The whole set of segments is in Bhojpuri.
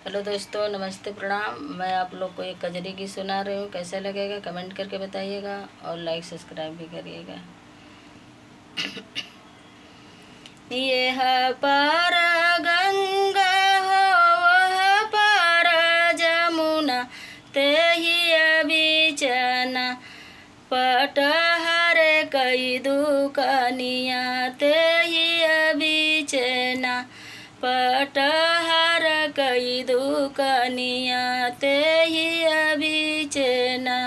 हेलो दोस्तों, नमस्ते, प्रणाम। मैं आप लोग को एक कजरी की सुना रही हूँ, कैसा लगेगा कमेंट करके बताइएगा और लाइक सब्सक्राइब भी करिएगा। ये है पार गंगा हो वह पार जमुना, तेही बिचना पटहर कई दुकनिया, तेही बिचना पटहर कई दुकनिया, तेही बिचना।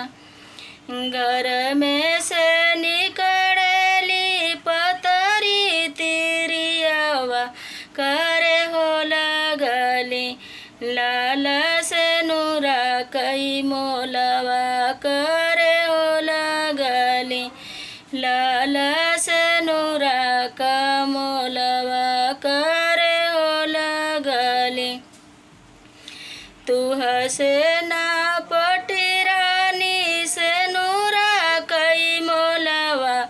घर में से निकड़ली पतरी तिरियावा, करे हो लगली लाल से नूरा कई मोलवा, करे हो लगली लाल से नूरा का मोलवा, करे हो लगली। तुह से ना पटी रानी से नूरा कई मोलवा,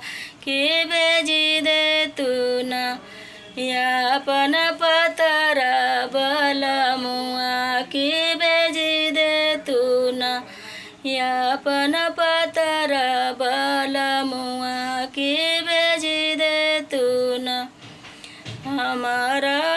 के भेजी दे तू ना या अपन पतर बलमुआ, के भेजी दे तू ना या अपन पतर बलमुआ, के भेजी दे तू ना। हमारा